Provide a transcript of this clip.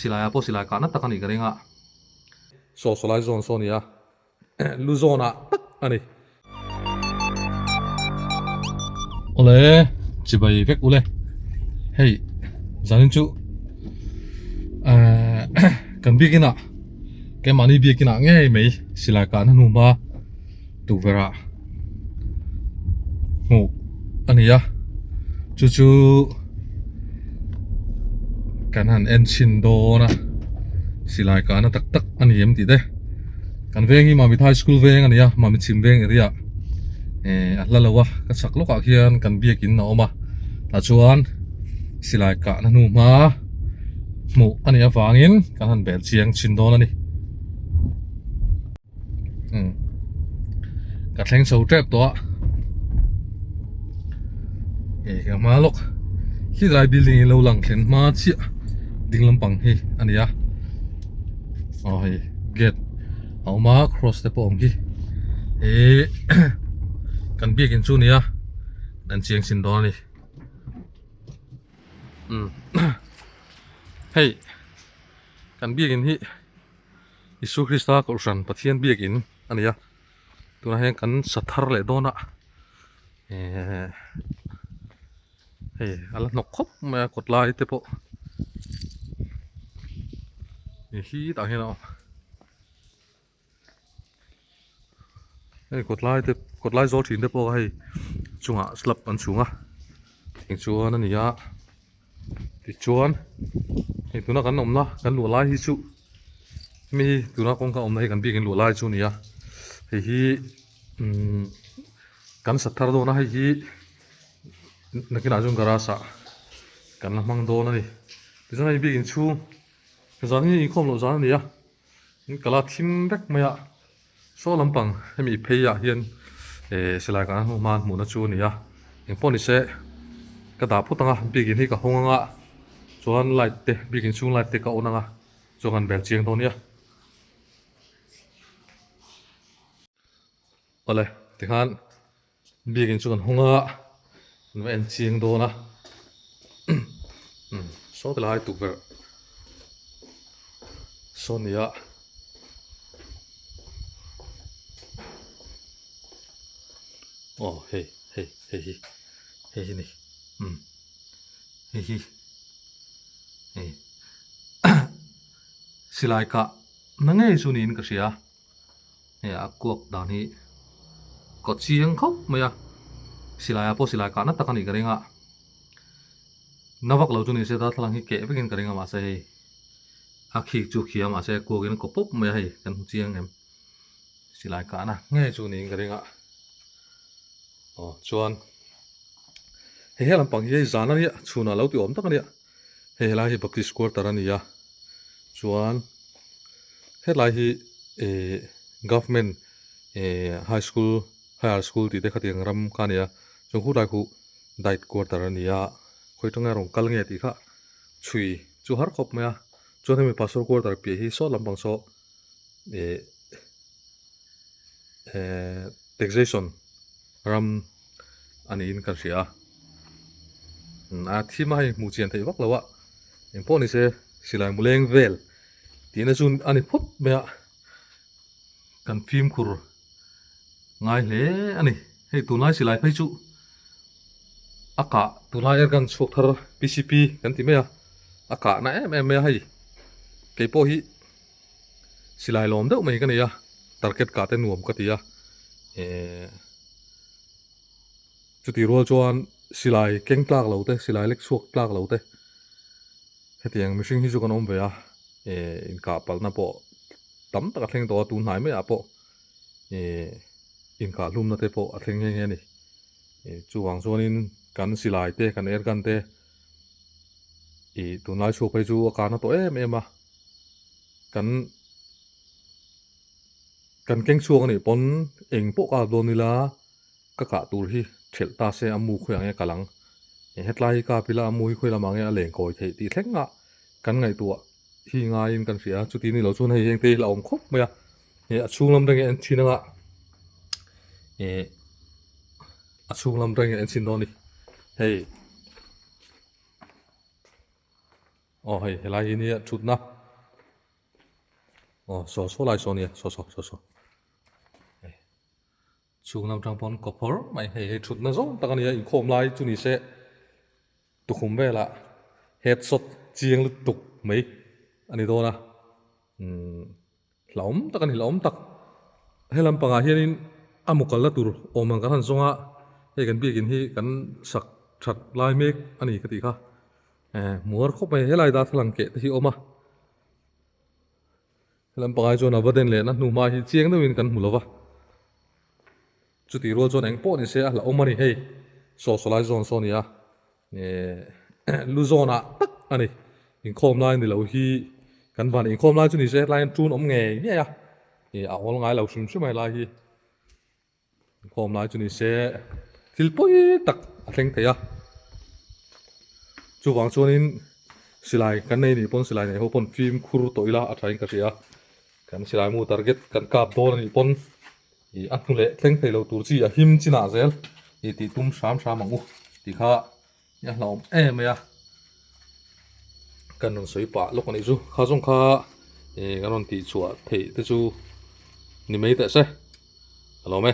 Silai ah pawh silai kahna tak a nih ka ring a. Saw saw lai zawn saw a ni a, lu zawn ah tak a ni. Awle chibai vek ule hei zanin chu ehh kan biakin ah keimahni biakin ah ngei mai silai kahna hnu hma tukverh ah hmuh a ni a chu chu kan han en chhin dawn a silai kahna tak tak a ni em tih te kan veng hi Mamit high school veng a ni a Mamit chhim veng area eh a hla lo a ka chak lawkah khian kan biakin a awm a tah chuan silai kahna hnu hma hmuh a nih avangin kan han bel chiang chhin dawn a ni. Ka thleng chho tep tawh a eh ka hma lawk khi lai building hi lo lang thlen hma chiah ding lampang hi a ni a aw hei gate a awm a cross te pawh a awm khi eh kan biakin chu a ni a an chiang chin dawn a ni umm hei kan biakin hi. Isua Krista Kohhran Pathian biakin a ni a, tunah hian kan sa thar leh dawn a, ehh hei a la hnawk khawp mai a kawt lai te pawh hi tah hian a awm hei kawt lai te kawt lai zawl thin te pawh hei chungah slab an chhung a tichuan a ni a. Tichuan hei tuna kan awmna kan luah lai hi chu mi tuna kawngka awmna hi kan biakin luah lai chu a ni a hei hi umm kan sat thar dawn a hei hi nakinah chuan garage ah kan la hmang dawn a ni tichuan hei biakin chhung zan hi inkhawm loh zan a ni a ka la thim vek mai a saw lampang hemi phei ah hian eh silai kan hmuh hma hmuhna chu a ni a engpawh ni se ka dah phawt ang a biakin hi ka hawng ang a chuan light te biakin chhung light te ka on ang a chuan kan bel chiang dawn nia. Awle tikhan biakin chu kan hawng a kan va en chiang dawn a umm saw ti lai tukverh saw a ni a aw hei hei hei hi hei hi a ni umm hei hi hei silai kah na ngei chu niin ka hria. Hei a kuak dan hi kaw chiang khawp mai a, silai ah pawh silai kahna tak a nih ka ring a, na vak lo chu ni se darthlalang hi keh vekin ka ring a mahse hei a khik chu khi a mahse kuak in a kaw pawp mai a hei kan hmu chiang em silai kahna ngei chu niin ka ring a aw chuan hei he lampang hi hei zan a nia chhunah lo ti awm tak a nia hei helai hi baptist quarter a ni a chuan. Hetlai hi ihh government ihh high school higher school tih te khatiang ram kha a ni a chung khulai khu diet quarter a ni a khawi atanga rawn kal nge tih kha chhui chu har khawp mai a chuan hemi pastor quarter piah hi saw lampang saw ihh ehh taxation ram a niin ka hria a a thim a hei hmuh chian theih vak lo a engpawh ni se silai mu leng vel. Tihna chu a ni phawt mai a, kan fimkhur ngai hle a ni. Hei tunlai silai phei chu a kah tunlai airgun chhuak thar PCP kan ti mai a, a kah na em em mai a hei keipawh hi silai lawm deuh mai ka nei a, target kah te nuam ka ti a ehh chutih rual chuan silai keng tlak lo te silai lek chhuak tlak lo te. Hetiang mihring hi chu kan awm ve a, eh inkah palhna pawh tam tak a thleng tawh a, tun hnai maiah pawh eh inkah hlumna te pawh a thleng nghe nghe a ni. Eh chuvang chuanin kan silai te kan airgun te ih tunlai chhuak phei chu a kana tawh em em a, kan kan keng chhuak a nih pawn eng pawh kak dawn ila Ka kah tur hi thelh ta se a mu khawi ang e kal ang. Eng hetlai hi kap ila a mu hi khawi lamah nge a leng kawi theih tih thleng ah kan ngaihtuah hi ngaiin kan hria a, chuti ni lo chuan hei heng te hi la awm khawp mai a, hei a chhung lam reng en thin anga eh a chhung lam reng en chhin dawn a ni hei. Aw hei helai hi nia thutna. Aw saw saw lai saw nia saw saw saw saw hei chhung lam tang pawn kaw phawr mai hei hei thutna zawng tak a nia inkhawm lai chu ni se tukhum velah headshot chiang lutuk mai a ni dawn a umm hlauhawm tak a ni hlauhawm tak helam pangah hianin a mu kalna tur awm ang kan han zawng a hei kan biakin hi kan sak that lai mek a ni ka tih kha eh muar khawp mai helai darthlalang keh te hi a awm a. Helam pangai chuan a va den lehna hnu hma hi chiang deuhin kan hmu lo va, chutih rual chuan eng pawh ni se a hlauhawm a ni hei, saw saw lai zawn saw a ni a, eh lu zawnah tak a ni, inkhawm lai ni lo hi kan van inkhawm lai chu ni se hetlai hian ṭun awm ngei ngei a, ih a awl ngai lo hrim hrim a helai hi. Khawm lai chu ni se thil pawi tak a thleng thei a, chuvang chuanin silai kan nei nih pawn silai nei ho pawn fimkhur tawh ila a thain ka hria, kan silai mu target kan kap dawn a nih pawn ih a hnu leh thleng thei lo tur chi a him chinah zel ih tih tum hram hram ang u tih kha a hlauhawm em mai a, kan rawn sawi pah lawk a nih chu kha zawng kha ih kan rawn tih chhuah theih te chu ni mai teh se. Ka lawm e.